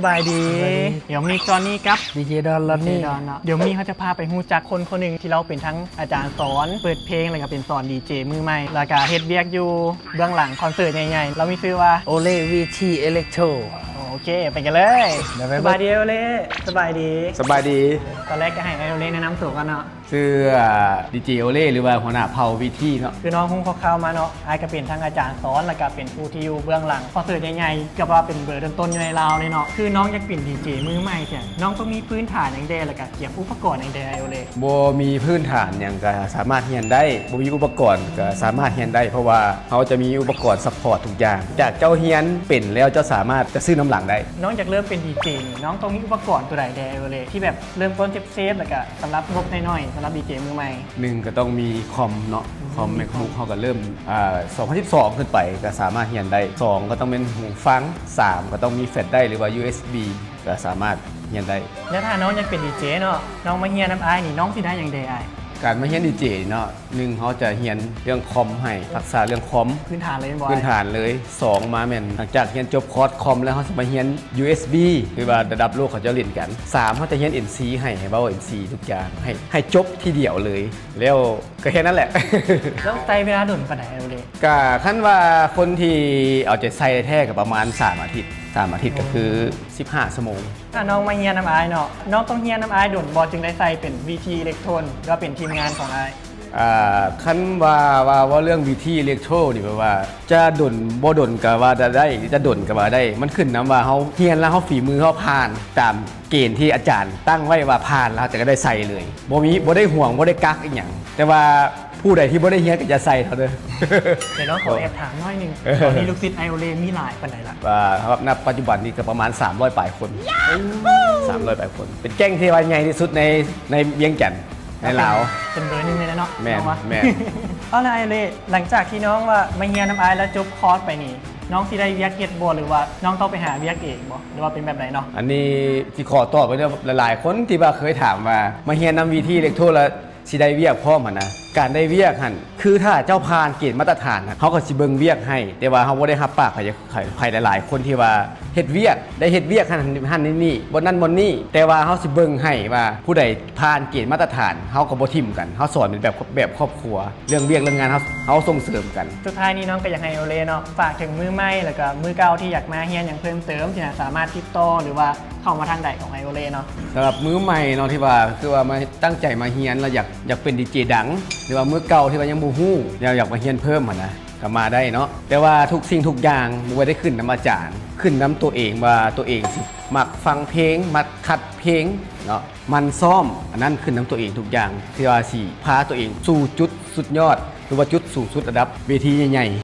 ສະບາຍດີ ສະບາຍດີ ດຽວມີຈອນນີ້ກັບ ດີເຈດອນ ລອນນີ້ ເນາະ. ດຽວມີເຮົາຈະພາໄປຮູ້ຈັກຄົນຄົນໜຶ່ງທີ່ລາວເປັນທັງອາຈານສອນເປີດເພງ ແລ້ວກໍເປັນສອນດີເຈມືໃໝ່ ແລ້ວກໍເຮັດວຽກຢູ່ເບື້ອງຫຼັງຄອນເສີດໃຫຍ່ໆ. ລາວມີຊື່ວ່າ ໂອເລ ວີທີ ເອເລັກໂທຣ. ໂອເຄ ໄປກັນເລີຍ. ດຽວໄປເບິ່ງ. ສະບາຍດີ ໂອເລ. ສະບາຍດີ ສະບາຍດີ. ຕອນແລກກໍໃຫ້ ໂອເລ ແນະນຳຕົວກ່ອນເນາະ. ຊື່ ອາ ດີເຈໂອເລ ຫຼືວ່າຫົວໜ້າເຜົ່າ ວີທີ ເນາະ. ຄືນ້ອງຮູ້ຄ່າວໆມາເນາະ ອ້າຍກໍເປັນທັງອາຈານສອນ ແລ້ວກໍເປັນຜູ້ທີ່ຢູ່ເບື້ອງຫຼັງຄອນເສີດໃຫຍ່ໆ ກໍວ່າເປັນເບີຕົ້ນໆຢູ່ໃນລາວເລີຍເນາະ. ຄືນ້ອງຢາກເປັນດີເຈມືໃໝ່ແທ້ ນ້ອງຕ້ອງມີພື້ນຖານຫຍັງແດ່ ແລ້ວກໍກຽມອຸປະກອນຫຍັງແດ່ ໂອເລ? ບໍ່ມີພື້ນຖານຫຍັງກໍສາມາດຮຽນໄດ້, ບໍ່ມີອຸປະກອນກໍສາມາດຮຽນໄດ້, ເພາະວ່າເຮົາຈະມີອຸປະກອນຊັບພອດທຸກຢ່າງ. ຈາກເຈົ້າຮຽນເປັນແລ້ວ ເຈົ້າສາມາດຈະຊື້ນຳຫຼັງໄດ້. ນ້ອງຢາກເລີ່ມເປັນດີເຈນີ້ ນ້ອງຕ້ອງມີອຸປະກອນຕົວໃດແດ່ ໂອເລ? ທີ່ແບບເລີ່ມຕົ້ນ ເຊບ ແລ້ວກະສຳລັບງົບໜ້ອຍໆ ສຳລັບດີເຈມືໃໝ່. ໜຶ່ງກໍຕ້ອງມີຄອມເນາະ ອືມ ຄອມ ແມັກບຸກ ເຮົາກໍເລີ່ມ ອ່າ ສອງພັນສິບສອງຂຶ້ນໄປກໍສາມາດຮຽນໄດ້. ສອງກໍຕ້ອງແມ່ນຫູຟັງ. ສາມກໍຕ້ອງມີແຟລດໄດຣຟ໌ ຫຼືວ່າ ຢູເອສບີ ກໍສາມາດຮຽນໄດ້. ແລ້ວຖ້ານ້ອງຢາກເປັນດີເຈເນາະ ນ້ອງມາຮຽນນຳອ້າຍນີ້ ນ້ອງຊິໄດ້ຫຍັງແດ່ອ້າຍ? ການມາຮຽນດີເຈເນາະ ໜຶ່ງເຮົາຈະຮຽນເລື່ອງຄອມໃຫ້ ທັກສະເລື່ອງຄອມ ພື້ນຖານເລີຍແມ່ນບໍ່? ພື້ນຖານເລີຍ. ສອງມາແມ່ນ ຫຼັງຈາກຮຽນຈົບຄອດຄອມແລ້ວ ເຮົາຊິມາຮຽນ ຢູເອສບີ ຫຼືວ່າລະດັບໂລກເຂົາເຈົ້າຫຼິ້ນກັນ. ສາມເຮົາຈະຮຽນເອັມຊີໃຫ້ ໃຫ້ເວົ້າເອັມຊີທຸກຢ່າງ ໃຫ້ ໃຫ້ຈົບທີດຽວເລີຍ ແລ້ວກໍແຄ່ນັ້ນແຫຼະ. ແລ້ວໃຊ້ເວລາດົນປານໃດ ໂອເລ? ກະຄັນວ່າຄົນທີ່ເອົາໃຈໃສ່ແທ້ໆ ກໍປະມານສາມອາທິດ ສາມອາທິດກໍຄືສິບຫ້າຊົ່ວໂມງ. ຖ້ານ້ອງມາຮຽນນຳອ້າຍເນາະ ນ້ອງຕ້ອງຮຽນນຳອ້າຍດົນບໍ່ ຈຶ່ງໄດ້ໃສ່ເປັນ ວີທີ ເອເລັກໂທຣ ຫຼືວ່າເປັນທີມງານຂອງອ້າຍ? ອ່າ ຄັນວ່າ ວ່າ ເວົ້າເລື່ອງ ວີທີ ເອເລັກໂທຣ ນີ້ ແບບວ່າຈະດົນບໍ່ດົນກໍວ່າໄດ້ ຈະດົນກໍວ່າໄດ້ ມັນຂຶ້ນນຳວ່າເຮົາຮຽນແລ້ວ ເຮົາ ຝີມືເຮົາຜ່ານຕາມເກນທີ່ອາຈານຕັ້ງໄວ້ວ່າຜ່ານແລ້ວ ເຮົາຈະໄດ້ໃສ່ເລີຍ ບໍ່ມີ ບໍ່ໄດ້ຫ່ວງ ບໍ່ໄດ້ກັກອີ່ຫຍັງ. ແຕ່ວ່າຜູ້ໃດທີ່ບໍ່ໄດ້ຮຽນກໍຢ່າໃສ່ເຂົາເດີ. ດຽວນ້ອງຂໍແອບຖາມໜ້ອຍໜຶ່ງ ເອີ ຕອນນີ້ລູກສິດອ້າຍໂອເລມີຫຼາຍປານໃດລະ? ວ່າ ນັບປັດຈຸບັນນີ້ກໍປະມານສາມຮ້ອຍປາຍຄົນ. ໂອ້ ສາມຮ້ອຍປາຍຄົນ ເປັນແກ້ງທີ່ວ່າໃຫຍ່ທີ່ສຸດໃນ ໃນວຽງຈັນ ໃນລາວ ເປັນເບີໜຶ່ງເລີຍນະເນາະ. ແມ່ນ ນ້ອງວ່າ ແມ່ນ. ເອົາລະອ້າຍໂອເລ ຫຼັງຈາກທີ່ນ້ອງວ່າມາຮຽນນຳອ້າຍແລ້ວຈົບຄອດໄປນີ້ ນ້ອງຊິໄດ້ວຽກເຮັດບໍ່ ຫຼືວ່ານ້ອງຕ້ອງໄປຫາວຽກເອງບໍ່ ຫຼືວ່າເປັນແບບໃດເນາະ? ອັນນີ້ຊິຂໍຕອບໄວ້ເດີ ຫຼາຍໆຄົນທີ່ວ່າເຄີຍຖາມວ່າມາຮຽນນຳ ວີທີ ເອເລັກໂທຣ ແລ້ວຊິໄດ້ວຽກພ້ອມຫັ້ນນະ. ການໄດ້ວຽກຫັ້ນ ຄືຖ້າເຈົ້າຜ່ານເກນມາດຕະຖານ ເຮົາກໍຊິເບິ່ງວຽກໃຫ້ ແຕ່ວ່າເຮົາບໍ່ໄດ້ຮັບປາກໃຜ ໃຜ ໃຜຫຼາຍໆຄົນທີ່ວ່າເຮັດວຽກ ໄດ້ເຮັດວຽກຫັ້ນ ຫັ້ນນີ້ ບ່ອນນັ້ນບ່ອນນີ້ ແຕ່ວ່າເຮົາຊິເບິ່ງໃຫ້ວ່າຜູ້ໃດຜ່ານເກນມາດຕະຖານ ເຮົາກໍບໍ່ຖິ້ມກັນ ເຮົາສອນເປັນແບບ ແບບຄອບຄົວ ເລື່ອງວຽກເລື່ອງງານເຮົາ ເຮົາສົ່ງເສີມກັນ. ສຸດທ້າຍນີ້ນ້ອງກໍຢາກໃຫ້ໂອເລເນາະ ຝາກເຖິງມືໃໝ່ ແລ້ວກໍມືເກົ່າທີ່ຢາກມາຮຽນຫຍັງເພີ່ມເຕີມ ທີ່ສາມາດຕິດຕໍ່ ຫຼືວ່າເຂົ້າມາທາງໃດຂອງອ້າຍໂອເລເນາະ? ສຳລັບມືໃໝ່ເນາະ ທີ່ວ່າຄືວ່າມາ ຕັ້ງໃຈມາຮຽນ ແລ້ວຢາກ ຢາກເປັນດີເຈດັງ ຫຼືວ່າມືເກົ່າທີ່ວ່າຍັງບໍ່ຮູ້ ແລ້ວຢາກມາຮຽນເພີ່ມຫັ້ນນະ ກໍມາໄດ້ເນາະ. ແຕ່ວ່າທຸກສິ່ງທຸກຢ່າງບໍ່ໄດ້ຂຶ້ນນຳອາຈານ ຂຶ້ນນຳຕົວເອງວ່າຕົວເອງຊິມັກຟັງເພງ ມັກຂັດເພງເນາະ ໝັ່ນຊ້ອມ ອັນນັ້ນຂຶ້ນນຳຕົວເອງທຸກຢ່າງ ທີ່ວ່າຊິພາຕົວເອງສູ່ຈຸດສຸດຍອດ ຫຼືວ່າຈຸດສູງສຸດລະດັບເວທີໃຫຍ່